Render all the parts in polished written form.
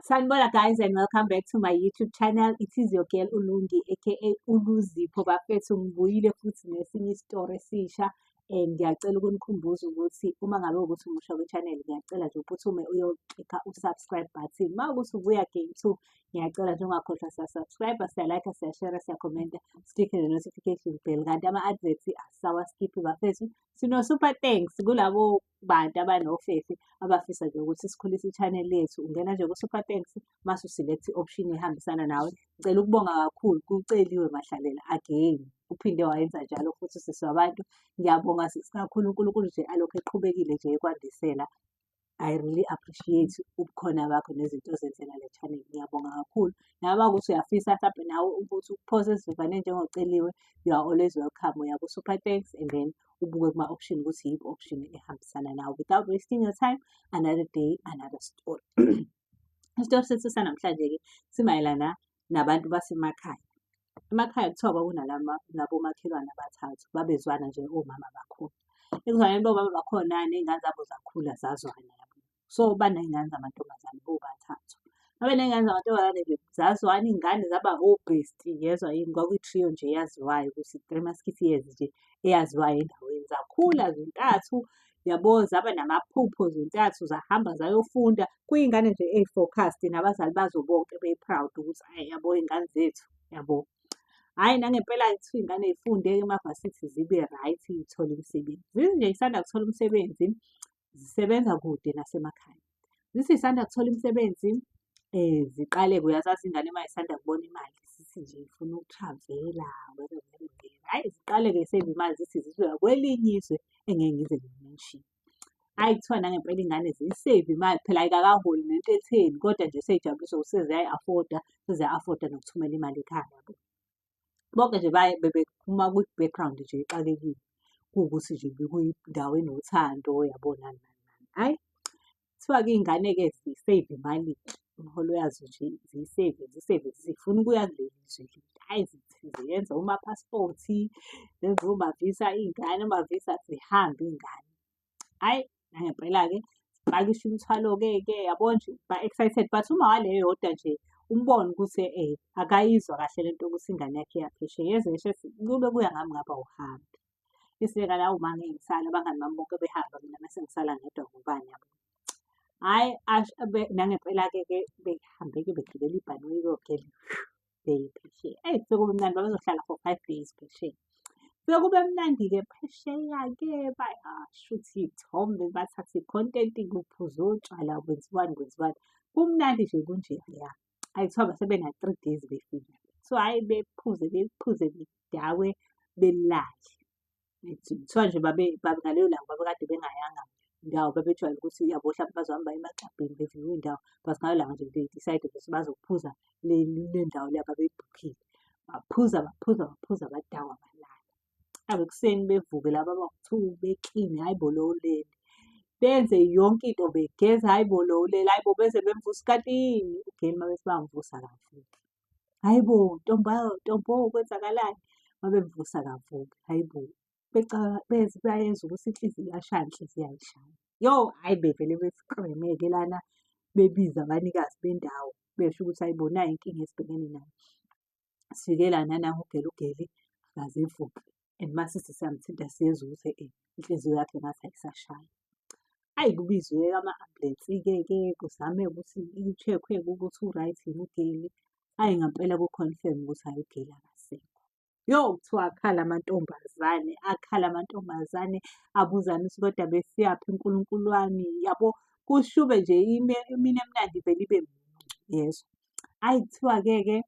Sanibona guys and welcome back to my YouTube channel. It is your girl Ulungi aka Uluzipho bafethu. Ngibuyile futhi nesinye isitori esisha and ngiyacela ukunikhumbuza ukuthi uma ngabe ukuthi umusha kwi-channel, ngiyacela nje uphuthume uyoklikha u-subscribe button. Uma ukuthi ubuya game two, ngiyacela nje ungakhohlwa, siya-subscribe, siya-like, siya-share, siya-commenta, siklikhe ne-notification bell. Kanti ama-adverts asawa-skip bafethu. Sino-super thanks kulabo bantu abanofefe abafisa nje ukuthi sikhulise i-channel yethu. Ungena nje ku-super thanks mase u-select i-option ehambisana nawe. Ngicela ukubonga kakhulu kuCeliwe Mahlalela again. Uphinde wayenza njalo futhi sisi wabantu. Ngiyabonga sisi kakhulu, uNkulunkulu nje alokhu eqhubekile nje ekwandisela. I really appreciate ubukhona bakho nezinto ozenzela le channel. Ngiyabonga kakhulu. Noma ukuthi uyafisa mhlampe nawe ukuthi uphose isivivane njengoCeliwe, you are always welcome. Uya ku-super thanks and then ubuke kuma-option ukuthi yiphi option ehambisana nawe. Without wasting your time, another day, another story. Isitori sethu sanamhlanje-ke simayelana nabantu basemakhaya. Emakhaya kuthiwa kwakunalama nabomakhelwane abathathu, babezwana nje omama bakhona. Ekuzwaneni bomama bakhona ney'ngane zabo zakhula zazwana yabo. So baney'ngane zamantombazane bobathathu. Babe ney'ngane zamantombazane nje zazwana iy'ngane zaba o-bestie, yezwa yini, kwakuyi-trio nje eyaziwayo ukuthi three musketeers nje eyaziwayo endaweni. Zakhula zintathu yabo, zaba namaphupho zintathu, zahamba zayofunda. Kuyiy'ngane nje ey'focused nabazali bazo bonke be-proud ukuthi hhayi yabo iy'ngane zethu yabo. Hhayi nangempela-ke kuthiwa iy'ngane y'funde-ke emavasithi zibe right y'thole imisebenzi. Zithi nje y'sanda kuthola umsebenzi, zisebenza kude nasemakhaya. Zithi y'sanda kuthola imisebenzi ziqale-ke, uyazazi ingane uma isanda kubona imali zithi nje ifuna uku-travel-a. Hhayi ziqale-ke zi-save imali zithi zizoya kwelinye izwe engeke ngize ngi-mention. Hhayi kuthiwa nangempela iy'ngane ziyi-save imali, phela ayikakaholi nento etheni kodwa nje sey'jabuliswa ukuthi seziyayi-afford-a, seziya-afford-a nokuthumela imali ekhaya yabo. Bonke nje bebephuma kwi-background nje exakekile, kuwukuthi nje bekuyindawo enothando yabo nani nani nani. Hhayi, kuthiwa-ke iy'ngane-ke zi-save imali-ke, imiholo yazo nje ziyi-save zi-save zifuna ukuya kuleli zwe leli. Hhayi ziyenza oma-passport, zenze oma-visa iy'ngane, oma-visa zihambe iy'ngane. Hhayi nangempela-ke zipakishe imithwalo-ke ke yabo nje ba-excited but uma wale eyodwa nje umbone ukuthi akayizwa kahle lento yokuthi ingane yakhe iya phesheya. Yeze ngisho ethi kube kuya ngami ngabe awuhambi. Isiyeka la uma ngeke ngisale, abangani bami bonke behamba mina mase ngisala ngedwa ngobani yabo. Hhayi nangempela-ke ke behambe-ke begibela ibhanoyi beyogela beye phesheya. Eyi kufike kube mnandi, babezohlala for 5 days phesheya. Kufike kube mnandi-ke phesheya-ke, bayashutha iy'thombe, bathathe i-content, kuphuzwa utshwala, kwenziwani kwenziwani. Kumnandi nje kunjeyaya. Hhayi kuthiwa base bena-3 days befika. So hhayi bephuze bephuze bedakwe belale. Kuthiwa nje ngalelo langa babekade bengayanga ndawo, babejwayele ukuthi yabo hlampe bazohamba baye emaklabhini beviwe iy'ndawo, but ngalelo langa nje they decided ukuthi bazophuza le ndawo le ababeyibhukhile. Baphuza baphuza baphuza badakwa balala. Ave ekuseni bevuke laba abawu-two bekline, hhayi bo lo ulele. Benze yonke into begeza, hhayi bo lo ulele, hhayi bo beze bemvusa kanti yini? U-girl uma bethi bayamvusa akavuki. Hhayi bo ntombo ntombo kwenzakalani? Uma bemvusa akavuki, hhayi bo. Bayezwa ukuthi inhliziyo iyashaya, inhliziyo ayishayi. Yo, hhayi bevele be-scream-e-ke lana bebiza abanikazi bendawo besho ukuthi hhayi bo nayi inkinga esibhekene nayo. Sifike lana nangu u-girl, u-girl akaze evuke and masithi siyamthinta siyezwa ukuthi inhliziyo yakhe ngathi ayisashayi. Hhayi kubizwe ama-ambulensi-ke ke kuzame ukuthi i-check-we-ke ukuthi u-right yini u-girl. Hhayi ngampela ku-confirm ukuthi hhayi u-girl akasekho. Yo, kuthiwa akhala amantombazane, akhala amantombazane abuzana ukuthi kodwa besiyaphi uNkulunkulu wami yabo. Kushube nje imini emnandi ivele ibe muncu, yezwa. Hhayi kuthiwa-ke ke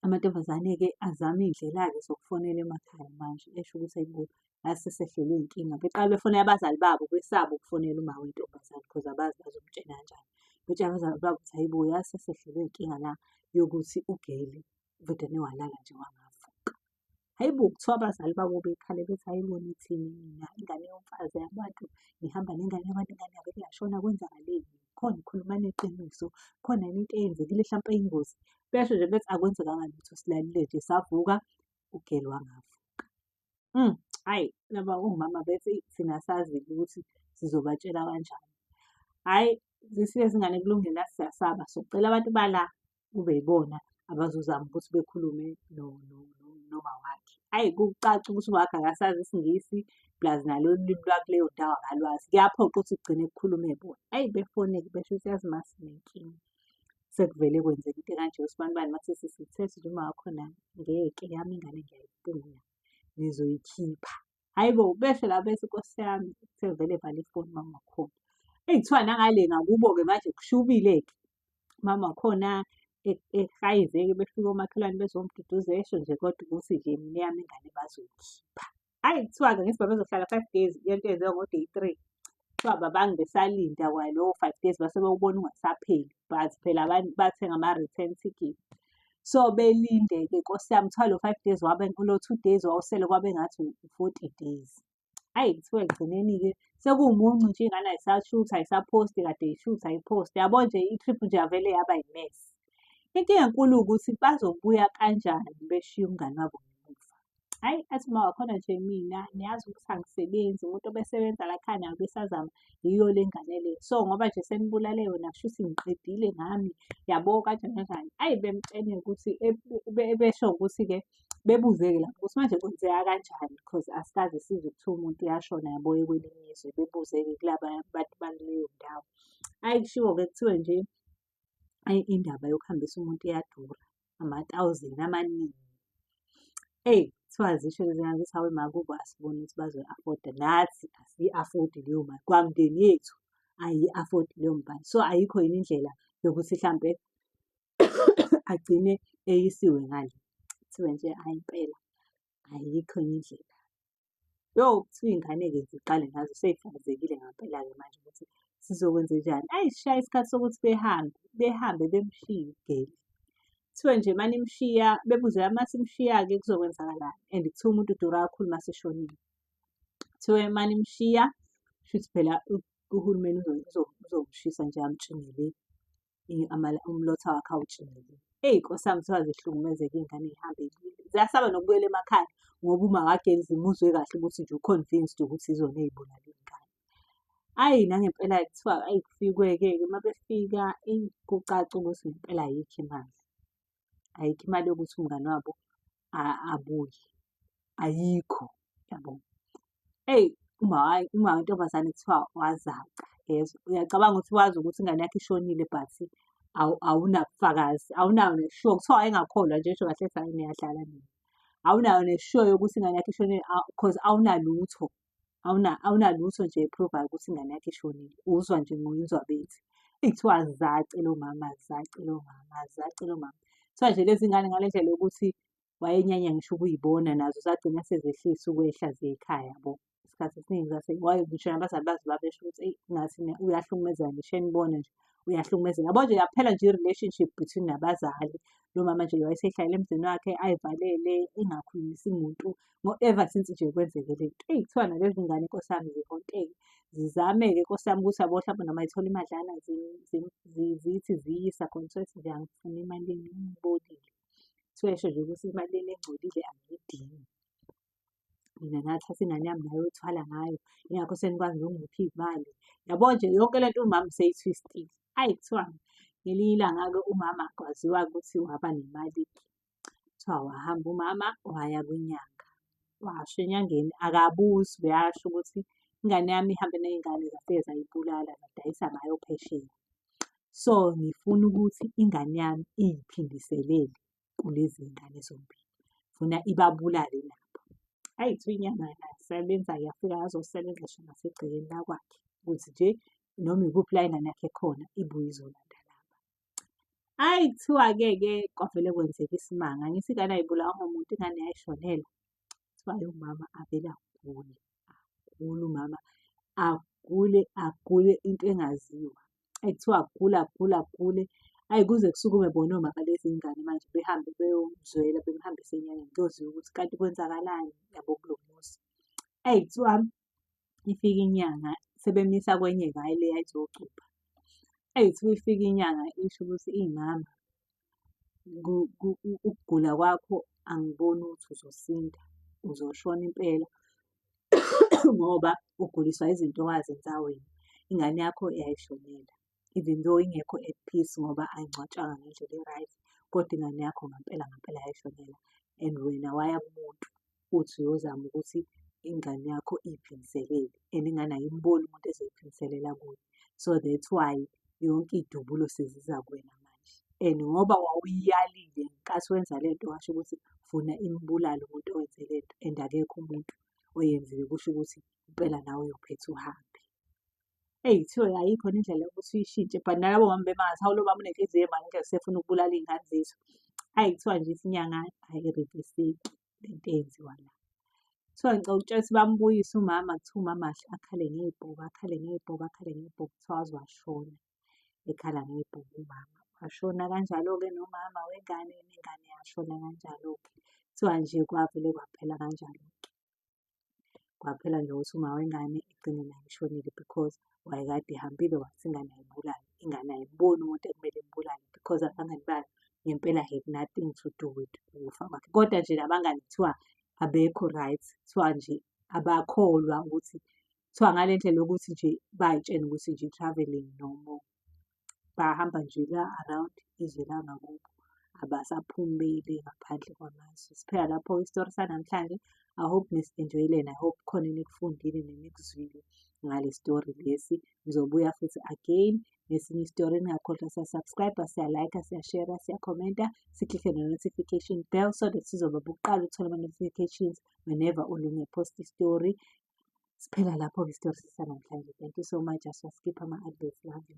amantombazane-ke azama iy'ndlela-ke zokufonela emakhaya manje esho ukuthi hhayi bo asesehlelwe inkinga. Beqale befonela abazali babo besaba ukufonela uma wentombazane because abazi bazomtshela kanjani. Betshela abazali babo ukuthi hhayi bo yazi sesehlelwe inkinga la yokuthi u-girl vedane walala nje wangavuka. Hhayi bo, kuthiwa abazali babo bekhale bethi hhayi bo nithini nina, ingane yomfazi yabantu, nihamba nengane yabantu, ingane yavele yashona kwenzakaleni? Khona khulumani iqiniso, khona yini into eyenzekile hlampe eyingozi? Besho nje bethi akwenzekanga lutho silalile nje savuka, u-girl wangavuka. Hhayi laba omama bethi thina asazi-ke ukuthi sizobatshela kanjani. Hhayi Zithi lezi ngane kulungile nathi siyasaba, socela abantu bala kube yibona abazozama ukuthi bekhulume noma wakhe. Hhayi kucace ukuthi umawakhe akasazi isiNgisi plus nalolu limi lwakuleyo ndawo akalwazi. Kuyaphoqa ukuthi kugcine kukhulume bona. Hhayi befone-ke besho ukuthi yazi ma sinenkinga. Sekuvele kwenzeka into ekanje usibanibani mase sithethe nje uma wakhona ngeke eyami ingane ngiyayifuna nizoyikhipha. Hhayi bo, besho la bethi Nkosi yami sevele vala ifoni umama wakhona. Eyi kuthiwa nangale ngakubo-ke manje kushubile-ke. Umama wakhona ehayize-ke befika omakhelwane bezomduduza esho nje kodwa ukuthi nje mina eyami ingane bazoyikhipha. Hhayi kuthiwa-ke ngithi babezohlala 5 days lento yenzeka ngo-day 3. Kuthiwa ababange besalinda kwalowo 5 days base bewubona ungasapheli but phela abantu bathenga ama-return ticket. So belinde-ke Nkosi yami kuthiwa lo 5 days wabe lo 2 days wawusele kwabe ngathi u-40 days. Hhayi kuthiwa ekugcineni-ke sekuwumuncu nje iy'ngane ayisashuthi ayisaphosti kade y'shutha ayiphosti. Yabo nje i-trip nje yavele yaba yi-mess. Inkinga enkulu ukuthi bazobuya kanjani beshiye umngani wabo ngemuva. Hhayi athi uma wakhona nje mina niyazi ukuthi angisebenzi umuntu obesebenza lakhaya naye ubesazama yiyo le ngane le. So ngoba nje senibulale yona kushuthi ngiqedile ngami yabo kanjani kanjani. Hhayi bemtshene ukuthi besho ukuthi-ke bebuze-ke lapho ukuthi manje kwenzeka kanjani cause asikaze sizwe kuthiwa umuntu uyashona yabo kwelinye izwe. Bebuze-ke kulaba bantu bakuleyo ndawo. Hhayi kushiwo-ke kuthiwe nje hhayi indaba yokuhambisa umuntu iyadura, ama-thousand amaningi. Eyi kuthiwa zisho lezi ngane ukuthi hawe ma kubo asiboni ukuthi bazoyi-afford-a, nathi asiyi-afford-i leyo mali, kwamndeni yethu ayiyi-afford-i leyo mali. So ayikho yini indlela yokuthi hlampe agcine eyisiwe ngale. Kuthiwe nje hhayi impela ayikho enye indlela. Yo, kuthiwa iy'ngane-ke ziqale ngazo sey'hlakazekile ngampela-ke manje ukuthi sizokwenzenjani. Ayi sishaya isikhathi sokuthi behambe, behambe bemshiye ugeli. Kuthiwe nje uma nimshiya, bebuze uma simshiya-ke kuzokwenzakalani and kuthiwa umuntu udura kakhulu uma eseshonile. Kuthiwe uma nimshiya, kushuthi phela uhulumeni uzomshisa nje amtshingele umlotha wakhe awutshingele. Eyi Nkosi yami kuthiwa zihlukumezeke iy'ngane y'hambe ziyasaba nokubuyela emakhaya ngoba uma kageli zimuzwe kahle ukuthi nje u-convinced ukuthi izona ey'bulala iy'ngane. Ayi nangempela-ke kuthiwa ayi kufikwe-ke uma befika eyi kucace ukuthi ngempela ayikho imali. Ayikho imali yokuthi umngani wabo abuye, ayikho yabo. Eyi uma uma wentombazane kuthiwa wazaca yezwa, uyacabanga ukuthi wazi ukuthi ingane yakhe ishonile but awunabufakazi, awunayo ne-sure. Kuthiwa wayengakholwa nje esho kahle ethi hhayi niyadlala nina. Awunayo ne-sure yokuthi ingane yakhe ishonile cause awunalutho, awunalutho nje e-prove-ayo ukuthi ingane yakhe ishonile. Uzwa nje ngozwa bethi. Eyi kuthiwa zace lo mama, zace lo mama, zace lo mama. Kuthiwa nje lezi ngane ngale ndlela yokuthi wayenyanya ngisho ukuy'bona nazo zagcina sezehlisa ukwehla ziya ekhaya yabo. Isikhathi esiningi zase ngisho nabazali bazo babesho ukuthi eyi ngathi uyahlukumezeka ngisho enibona nje uyahlukumezeka. Yabo nje yaphela nje i-relationship between nabazali. Lo mama nje wayesey'hlalela emzini wakhe ay'valele engakhulumisi muntu ever since nje kwenzeke le nto. Eyi kuthiwa nalezi ngane Nkosi yami zihonteke. Zizame-ke Nkosi yami ukuthi yabo hlampe noma y'thola imadlana zithi ziyisa khona. Kuthiwa nje angifuni imali yenu ibolile. Kuthiwa esho nje ukuthi imali yenu engcolile angiyidingi. Mina ngathatha ingane yami ngayothwala ngayo, yingakho senikwazi nokungipha iy'mali. Yabo nje yonke lento umama useyi-twist-ile. Ayi kuthiwa ngelinye ilanga-ke umama kwaziwa-ke ukuthi waba nemali-ke. Kuthiwa wahamba umama waya kwinyanga. Washo enyangeni akabuzi uyasho ukuthi ingane yami ihambe ney'ngane zafike zayibulala zadayisa ngayo phesheya. So ngifuna ukuthi ingane yami iy'phindiselele kulezi y'ngane zombili. Funa ibabulale nabo. Hhayi kuthiwa inyanga yasebenza-ke yafika yazosebenza ngisho nasegcekeni lakwakhe ukuthi nje noma ikuphi la ingane yakhe ekhona ibuye izolanda laba. Hhayi kuthiwa-ke ke kwavele kwenzeka isimanga, angithi ingane ayibulawanga muntu, ingane yayishonela. Kuthiwa umama avele agule, agule umama, agule agule into engaziwa. Kuthiwa agule agule agule, hhayi kuze kusukume bona omama balezi y'ngane manje behambe beyomzwela bemhambise enyangeni kuyoziwa ukuthi kanti kwenzakalani yabo kulo muzi. Eyi kuthiwa ifike inyanga sebemisa kwenye-ke hhayi le eyayizocupha. Eyi kuthiwa ifike inyanga isho ukuthi eyi mama ukugula kwakho angiboni ukuthi uzosinda, uzoshona impela ngoba uguliswa izinto owazenza wena. Ingane yakho yayishonela. Even though ingekho at peace ngoba ayingcwatshwanga ngendlela e-right, kodwa ingane yakho ngampela ngampela yay'shonela and wena waya kumuntu uthi uyozama ukuthi ingane yakho iy'phindiselele and ingane ayimboni umuntu ezoyiphindiselela kuye. So that's why yonke iy'dubulo seziza kuwena manje. And ngoba wawuyiyalile ngenkathi wenza lento washo ukuthi funa imbulale umuntu owenze lento and akekho umuntu oyenzile, kusho ukuthi impela nawe uyophetha uhambe. Eyi, kuthiwa ayikho indlela yokuthi uyishintshe but nalabo mama bemangathi, hawu, lo mama unenhliziyo embi usefuna ukubulala iy'ngane zethu. Hhayi, kuthiwa nje ithi inyanga ayi-reverse-eki lento eyenziwa la. Kuthiwa ngicela ukutshela ukuthi bambuyise umama, kuthiwa umama akhale ngey'bhobo, akhale ngey'bhobo, akhale ngey'bhobo, kuthiwa waze washona ekhala ngey'bhobo umama. Washona kanjalo-ke nomama wengane, nengane yashona kanjalo-ke. Kuthiwa nje kwavele kwaphela kanjalo-ke. Kwaphela nje ukuthi uma wengane egcine naye eshonile because wayekade ehambile wathi ingane ayibulale, ingane ayimboni umuntu ekumele imbulale because abangani bayo ngempela had nothing to do with ukufa kwakhe. Kodwa nje nabangani kuthiwa abekho right, kuthiwa nje abakholwa ukuthi, kuthiwa ngale ndlela yokuthi nje bay'tshene ukuthi nje travelling no more. Bahamba nje la around izwe langakubo, abasaphumeli ngaphandle kwamazwe. Siphela lapho isitori sanamhlanje. I hope nisi-enjoy-ile and I hope khona enikufundile nenikuzwile ngale story lesi. Ngizobuya futhi again nesinye isitori. Ningakhohlwa siya-subscribe-a, siya-like-a, siya-share-a, siya-comment-a, si-click-e ne-notification bell so that sizoba bokuqala ukuthola ama-notifications whenever uLungi post story. Siphela lapho-ke isitori sanamhlanje. Thank you so much. Asiwa-skip ama-adverts. Love you.